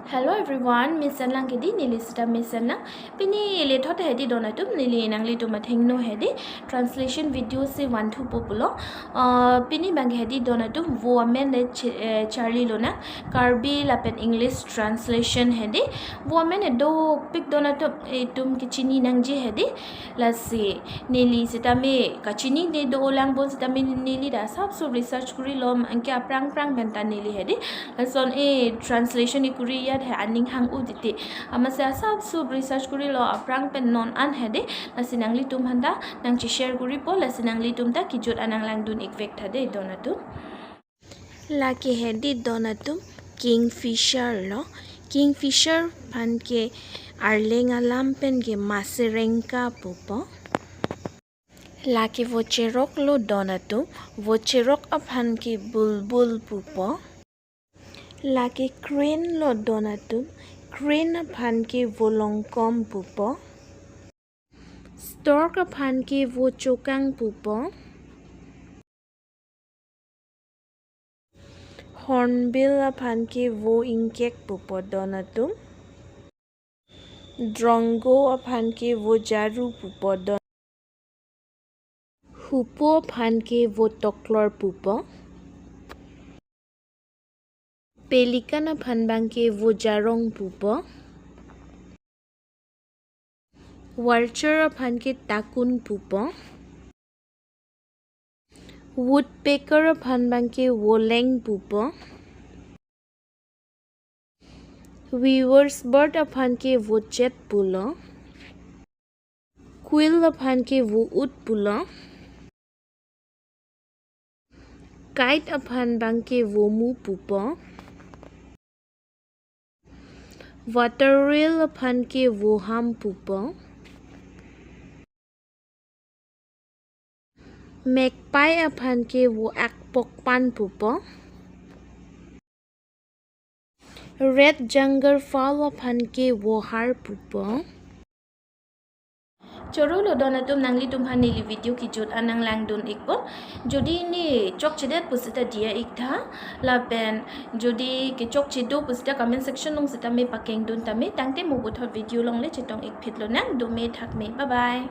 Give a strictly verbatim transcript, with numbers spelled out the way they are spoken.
Hello everyone, mesen lang ke dei, neli sita mesen lang. Pini le thot hedi don atum, neli nanglitum athengno hedi translation video si vanthupo pulo. Uh, pini abang hedi don atum, vo amen le ch-, eh, charlilo nang, Karbi lapen English translation hedi. Vo amen e dopik don atum, itum kechini nangji hedi. Lasi neli sitame kachinine dolang bon sitame neli ta asapso research kurilo, anke aphrang aphrang pen ta neli hedi lason e translation ikuri yat he aning hang-u titi. Amatsi asapso research kurilo aphrang pen non an hedi. Lasi nanglitum aphan ta nangche-share kuripo, lasi nanglitum ta kejut an nanglangdun ikvek tha dei don atum. Lake hedi don atum, kingfisher lo. Kingfisher aphan ke Arleng alam pen ke maserengka pupo. Lake vo cherok lo don atum, vo cherok aphan ke bulbul pupo. Lake crane lo don atum, crane aphan ke vo longkom pupo. Stork aphan ke vo chokang pupo. Hornbill aphan ke vo ingkek pupo don atum. Drongo aphan ke vo jaru pupo don. Hoopoe aphan ke vo toklor pupo. Pelican aphan abang ke vo jarong pupo. Vulture aphan ke takun pupo. Woodpecker aphan abang ke voleng pupo. Weaver's bird aphan ke vochet pulo. Quill aphan ke vo-ut pulo. Kite aphan abang ke vomu pupo. Water rail aphan ke voham pupo. Magpie aphan ke vo-ak pokpan pupo. Red jungle fowl aphan ke vohar pupo. Choro lo don atum, nanglitum aphan neli video kejut an nanglangdun ikpo. Jodi ne chokchedet pusita diya iktha, lapen jodi kechokche do pusita comment section along sitame pakengdun tame, tangte mo puthot video along le chetong ikphit lonang, dome thakme, bye bye.